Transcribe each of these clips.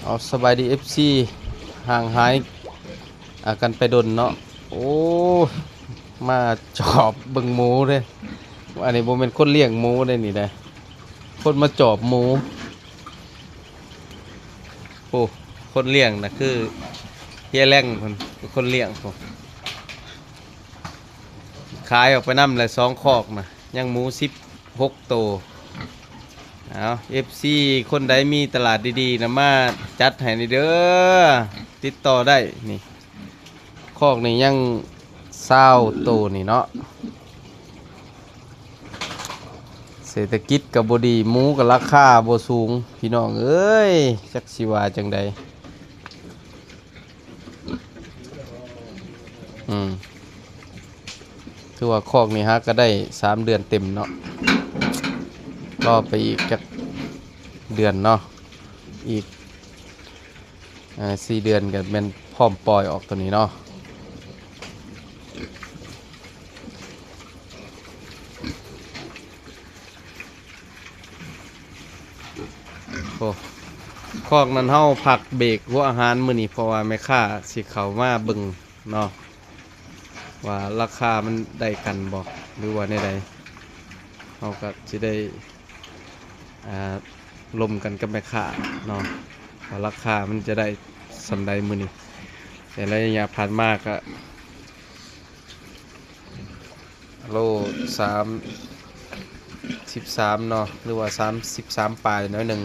ເອົາ ສະບາຍດີ ເອັຟຊີ ຫ່າງຫາຍ ອ່າ ກັນໄປດົນເນາະ. ໂອ້ ມາຈອບເບິ່ງໝູເດ້. ອັນນີ້ບໍ່ແມ່ນຄົນລ້ຽງໝູເດ້ນີ້ເດ້ ຄົນມາຈອບໝູ. ໂອ້ ຄົນລ້ຽງນະຄືເຮຍແລ້ງພຸ້ນ ເປັນຄົນລ້ຽງພຸ້ນ. ຂາຍອອກໄປນຳແຫຼະ ສອງຄອກນະ ຍັງໝູສິບຫົກໂຕ. ເອົາ ເອັຟຊີ ຄົນໃດມີຕະຫຼາດດີໆນະ ມາຈັດໃຫ້ນີ້ເດີ ຕິດຕໍ່ໄດ້ນີ້. ຄອກນີ້ຍັງຊາວໂຕນີ້ເນາະ. ເສດຖະກິດກໍບໍ່ດີ ໝູກໍລາຄາບໍ່ສູງ ພີ່ນ້ອງເອີຍ ຈັກຊິວ່າຈັ່ງໃດ. ອືມ ຖືວ່າຄອກນີ້ຫາກໍໄດ້ສາມເດືອນເຕັມເນາະ. ລໍໄປອີກຈັກເດືອນເນາະ ອີກ ອ່າ ສີ່ເດືອນກໍແມ່ນພ້ອມປ່ອຍອອກໂຕນີ້ເນາະ. ໂອ້ ຄອກນັ້ນເຮົາພັກເບກຫົວອາຫານມື້ນີ້ ເພາະວ່າແມ່ຄ້າຊິເຂົ້າມາເບິ່ງເນາະ ວ່າລາຄາມັນໄດ້ກັນບໍ່ ຫຼືວ່າແນວໃດ. ເຮົາກໍຊິໄດ້ ອ່າ ລົມກັນກັບແມ່ຄ້າເນາະ ວ່າລາຄາມັນຈະໄດ້ສ່ຳໃດມື້ນີ້. ແຕ່ໄລຍະຜ່ານມາກໍ ໂລສາມສິບສາມເນາະ ຫຼືວ່າສາມສິບສາມປາຍໜ້ອຍໜຶ່ງ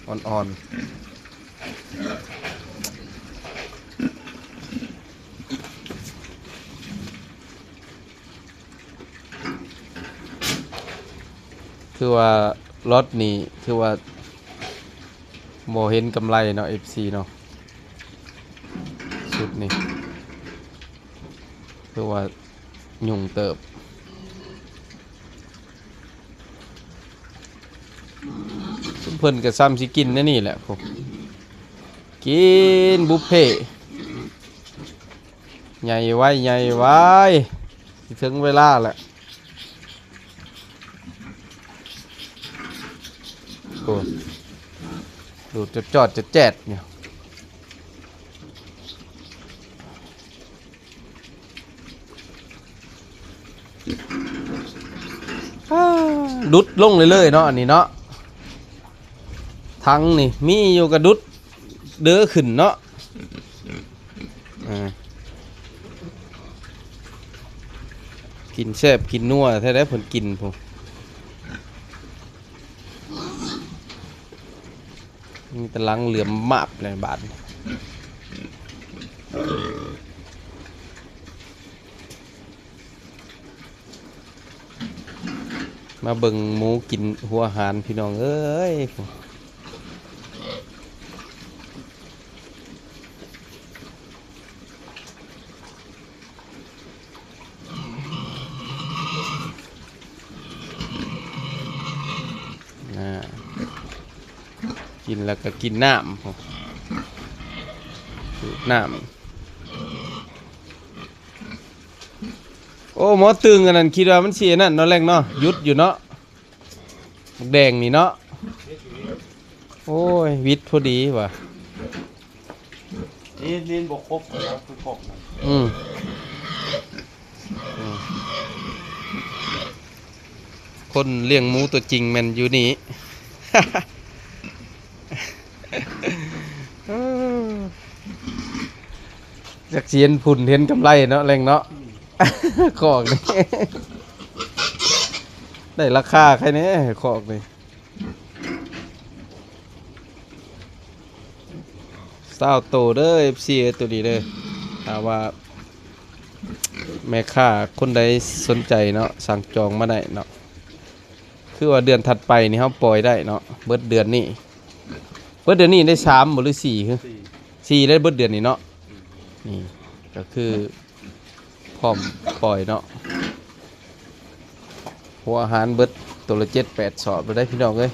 ອ່ອນໆ. ຖືວ່າລັອດນີ້ຖືວ່າບໍ່ເຫັນກຳໄລເນາະ ເອັຟຊີ ເນາະ ຊຸດນີ້ ຄືວ່າຫຍຸ້ງເຕີບ. ເພິ່ນກໍຊ່ຳຊິກິນແນວນີ້ແຫຼະ ໂອ້ ກິນບຸບເພ ໃຫຍ່ໄວ ໃຫຍ່ໄວ ຊິເຖິງເວລາແລ້ວ. ໂອ້ ດູດຈອດໆແຈດໆຢູ່. ດຸດລົງເລື້ອຍໆເນາະ ອັນນີ້ເນາະ ຖັງນີ້ມີຢູ່ກະດຸດເດີຂຶ້ນເນາະ. ເອີ ກິນແຊບກິນນົວແທ້ໃດ ເພິ່ນກິນພຸ້ນ. ມີແຕ່ຫຼັງເຫຼືອມມາບແລ້ວບາດນີ້. ມາເບິ່ງໝູກິນຫົວອາຫານ ພີ່ນ້ອງເອີຍ. ອ່າ ກິນແລ້ວກໍກິນນ້ຳ ສູບນ້ຳ. ໂອ້ ໝໍຕຶງອັນນັ້ນ ຄິດວ່າມັນຊິອັນນັ້ນເນາະ ແລງເນາະ ຢຸດຢູ່ເນາະ ໝາກແດງນີ້ເນາະ. ໂອ້ຍ ຫວິດພໍດີວ່າ ນີ້ ນີ້ບໍ່ຄົບແລ້ວ ຄືຄົບນະ. ອືມ ອືມ ຄົນລ້ຽງໝູຕົວຈິງແມ່ນຢູ່ນີ້. ຈັກຊິເຫັນຜົນເຫັນກຳໄລເນາະ ແລງເນາະ. ອືມ ຄອກນີ້ ໄດ້ລາຄາໃຄແດ່ ຄອກນີ້. ຊາວໂຕເດີ ເອັຟຊີ ເອີຍ ໂຕນີ້ເດີ. ຖ້າວ່າແມ່ຄ້າຄົນໃດສົນໃຈເນາະ ສັ່ງຈອງມາໄດ້ເນາະ. ຄືວ່າເດືອນຖັດໄປນີ້ເຮົາປ່ອຍໄດ້ເນາະ ເບິດເດືອນນີ້ ເບິດເດືອນນີ້ໄດ້ສາມບໍ່ ຫຼືສີ່? ສີ່ ສີ່ ໄດ້ເບິດເດືອນນີ້ເນາະ. ນີ້ກໍຄື ພ້ອມປ່ອຍເນາະ. ຫົວອາຫານເບິດໂຕລະເຈັດແປດສອບແລ້ວເດ້ ພີ່ນ້ອງເອີຍ.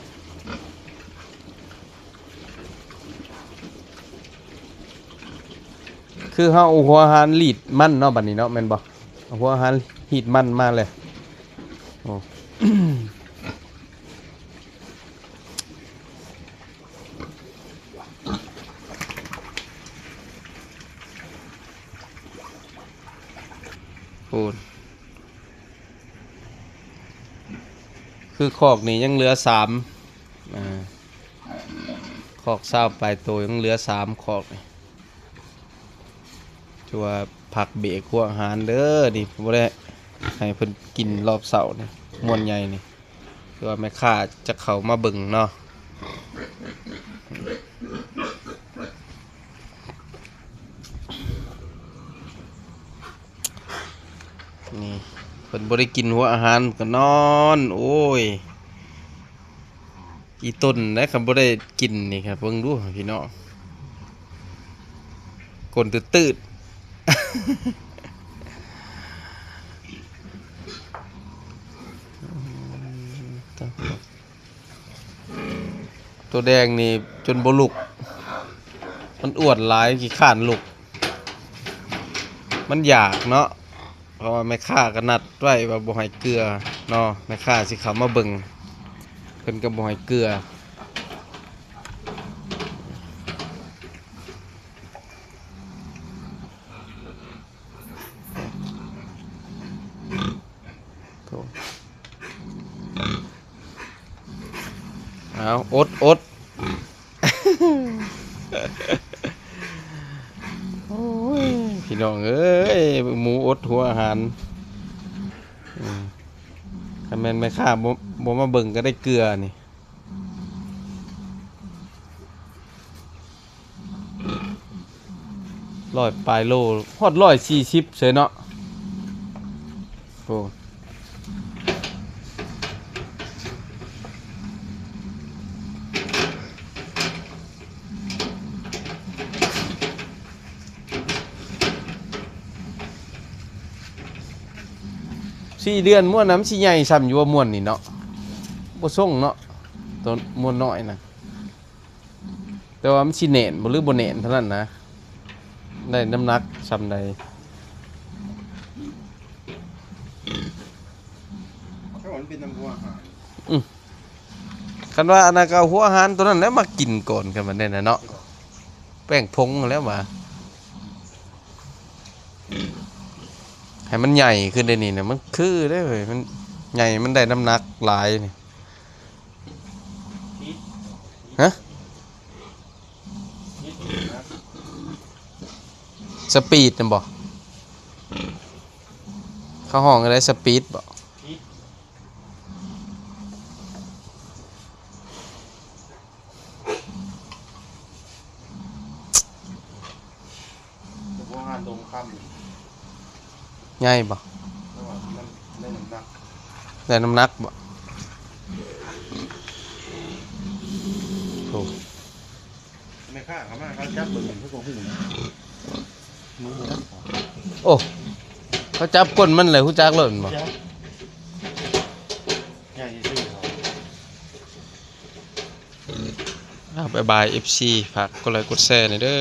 ຄືເຮົາເອົາຫົວອາຫານລີດມັນເນາະ ບັດນີ້ເນາະ ແມ່ນບໍ່? ເອົາຫົວອາຫານລີດມັນມາແລ້ວ. ໂອ້. ອື ໂອ້ ຄືຄອກນີ້ຍັງເຫຼືອສາມ ອ່າ ຄອກຊາວປາຍໂຕ ຍັງເຫຼືອສາມຄອກນີ້. ຖືວ່າພັກເບກຫົວອາຫານເດີ ນີ້ບໍ່ໄດ້ໃຫ້ເພິ່ນກິນລອບເຊົ້ານີ້ ມ່ວນໃຫຍ່ນີ້ ຄືວ່າແມ່ຄ້າຈະເຂົ້າມາເບິ່ງເນາະ. ນີ້ ເພິ່ນບໍ່ໄດ້ກິນຫົວອາຫານກໍນອນ ໂອ້ຍ ອີ່ຕົນໃດ໋ ຄັນບໍ່ໄດ້ກິນນີ້ ຄັບ ເບິ່ງດູພີ່ນ້ອງ ກົ້ນຕືດໆ. ໂຕແດງນີ້ຈົນບໍ່ລຸກ ມັນອ້ວນຫຼາຍ ຂີ້ຄ້ານລຸກ ມັນຢາກເນາະ. ເພາະວ່າແມ່ຄ້າກໍນັດໄວ້ວ່າບໍ່ໃຫ້ເກືອເນາະ ແມ່ຄ້າຊິເຂົ້າມາເບິ່ງ ເພິ່ນກໍບໍ່ໃຫ້ເກືອ. ເອົາ ອົດ ອົດ ໂອ້ຍ ພີ່ນ້ອງເອີຍ ໝູອົດຫົວອາຫານ. ອືມ ຄັນແມ່ນແມ່ຄ້າບໍ່ ບໍ່ມາເບິ່ງກໍໄດ້ເກືອນີ້. ຮ້ອຍປາຍໂລ ຮອດຮ້ອຍສີ່ສິບເສີຍເນາະ. ໂອ້ ສີ່ເດືອນ ມ້ວນນະ ມັນຊິໃຫຍ່ຊ່ຳຢູ່ວ່າ ມ້ວນນີ້ເນາະ ບໍ່ຊົງເນາະ ໂຕມ້ວນນ້ອຍນະ. ແຕ່ວ່າມັນຊິແໜ້ນບໍ່ ຫຼືບໍ່ແໜ້ນເທົ່ານັ້ນນະ ໄດ້ນ້ຳໜັກຊ່ຳໃດ. ຖ້າວ່າມັນເປັນນຳຫົວອາຫານ ອື ຄັນວ່າອັນນັ້ນກໍເອົາຫົວອາຫານຕົວນັ້ນແຫຼະມາກິນກ່ອນ ຄັນວ່າແນວນັ້ນເນາະ ແປ້ງຜົງຫັ້ນແຫຼະວ່າ ໃຫ້ມັນໃຫຍ່ຂຶ້ນໄດ໋ນີ້ນະ ມັນຄືເດ້ເວີຍ ມັນໃຫຍ່ ມັນໄດ້ນ້ຳໜັກຫຼາຍນີ້. ຮະ? ສະປີດນັ້ນບໍ່? ເຂົາຮ້ອງອັນໃດ ສະປີດບໍ່? ແຕ່ພວກງານດົງຄຳ ໃຫຍ່ບໍ່? ແຕ່ວ່າມັນໄດ້ນ້ຳໜັກ ໄດ້ນ້ຳໜັກບໍ່? ໂອ້ ແມ່ຄ້າເຂົ້າມາ ເຂົາຈັບເບິ່ງ ເຂົາກໍຮູ້. ໂອ້ ເຂົາຈັບກົ້ນມັນແລ້ວຮູ້ຈັກໂລດແມ່ນບໍ່? ໃຫຍ່ຊື່ໆ ເອົາ ບາຍບາຍ ເອັຟຊີ ຝາກກົດໄລກົດແຊແດ່ເດີ.